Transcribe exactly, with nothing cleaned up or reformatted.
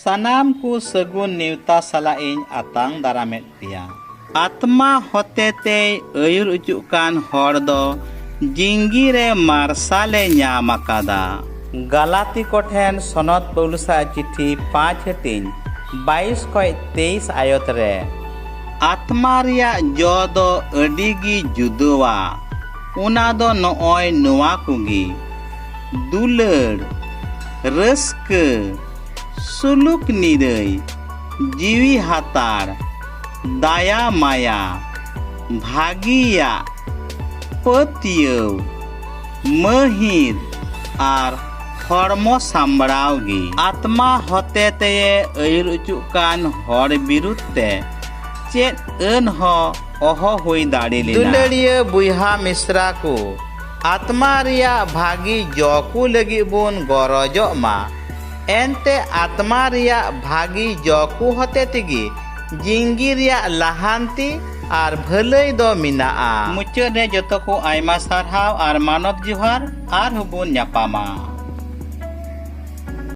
ᱥᱟᱱᱟᱢ ᱠᱚ ᱥᱟᱹᱜᱩᱱ ᱱᱮᱣᱛᱟ ᱥᱟᱞᱟᱜ ᱤᱧ ᱟᱛᱟᱝ ᱫᱟᱨᱟᱢᱮᱫ ᱯᱮᱭᱟ᱾ ᱟᱛᱢᱟ ᱦᱚᱛᱮ ᱛᱮᱭ ᱟᱹᱭᱩᱨ ᱚᱪᱚᱜ ᱠᱟᱱ ᱦᱚᱲ ᱫᱚ ᱡᱤᱝᱜᱤ ᱨᱮ ᱢᱟᱨᱥᱟᱞᱮ ᱧᱟᱢ ᱟᱠᱟᱫᱟ᱾ ᱜᱟᱞᱟᱛᱤ ᱠᱚᱴᱷᱮᱱ ᱥᱚᱱᱚᱛ ᱯᱟᱹᱣᱞᱩᱥᱟᱜ ᱪᱤᱴᱷᱤ ᱯᱟᱸᱪ ᱦᱟᱹᱴᱤᱧ ᱵᱟᱭᱤᱥ ᱠᱷᱚᱱ ᱛᱮᱭᱤᱥ ᱟᱭᱚᱛ ᱨᱮ ᱟᱛᱢᱟ ᱨᱮᱭᱟᱜ ᱡᱚ ᱫᱚ ᱟᱹᱰᱤ ᱜᱮ ᱡᱩᱫᱟᱹᱣᱟ᱾ ᱚᱱᱟ ᱫᱚ ᱱᱚᱜᱼᱚᱭ ᱱᱚᱣᱟ ᱠᱚᱜᱮ: ᱫᱩᱞᱟᱹᱲ, ᱨᱟᱹᱥᱠᱟᱹ, ᱥᱩᱞᱩᱠ ᱱᱤᱨᱟᱹᱭ, ᱡᱤᱣᱤ ᱦᱟᱛᱟᱲ, ᱫᱟᱭᱟ ᱢᱟᱭᱟ, ᱵᱷᱟᱹᱜᱤᱭᱟᱜ, ᱯᱟᱹᱛᱭᱟᱹᱣ, ᱢᱟᱹᱦᱤᱨ ᱟᱨ ᱦᱚᱲᱢᱚ ᱥᱟᱢᱵᱲᱟᱣ ᱜᱮ᱾ ᱟᱛᱢᱟ ᱦᱚᱛᱮ ᱛᱮᱭᱮ ᱟᱹᱭᱩᱨ ᱚᱪᱚᱜ ᱠᱟᱱ ᱦᱚᱲ ᱵᱤᱨᱩᱫᱷ ᱛᱮ ᱪᱮᱫ ᱟᱹᱱ ᱦᱚᱸ ᱚᱦᱚ ᱦᱩᱭ ᱫᱟᱲᱮ ᱞᱮᱱᱟ᱾ ᱫᱩᱞᱟᱹᱲᱤᱭᱟᱹ ᱵᱚᱭᱦᱟ ᱢᱤᱥᱨᱟ ᱠᱚ, ᱟᱛᱢᱟ ᱨᱮᱭᱟᱜ ᱵᱷᱟᱹᱜᱤ ᱡᱚ ᱠᱚ ᱞᱟᱹᱜᱤᱫ ᱵᱚᱱ ᱜᱚᱨᱚᱡᱚᱜ ᱢᱟ᱾ ᱮᱱᱛᱮ ᱟᱛᱢᱟ ᱨᱮᱭᱟᱜ ᱵᱷᱟᱹᱜᱤ ᱡᱚ ᱠᱚ ᱦᱚᱛᱮ ᱛᱮᱜᱮ ᱡᱤᱝᱜᱤ ᱨᱮᱭᱟᱜ ᱞᱟᱦᱟᱱᱛᱤ ᱟᱨ ᱵᱷᱟᱹᱞᱟᱹᱭ ᱫᱚ ᱢᱮᱱᱟᱜᱼᱟ᱾ ᱢᱩᱪᱟᱹᱫ ᱨᱮ ᱡᱚᱛᱚ ᱠᱚ ᱟᱭᱢᱟ ᱥᱟᱨᱦᱟᱣ ᱟᱨ ᱢᱟᱱᱚᱛ ᱡᱚᱦᱟᱨ᱾ ᱟᱨᱦᱚᱸ ᱵᱚᱱ ᱧᱟᱯᱟᱢᱟ᱾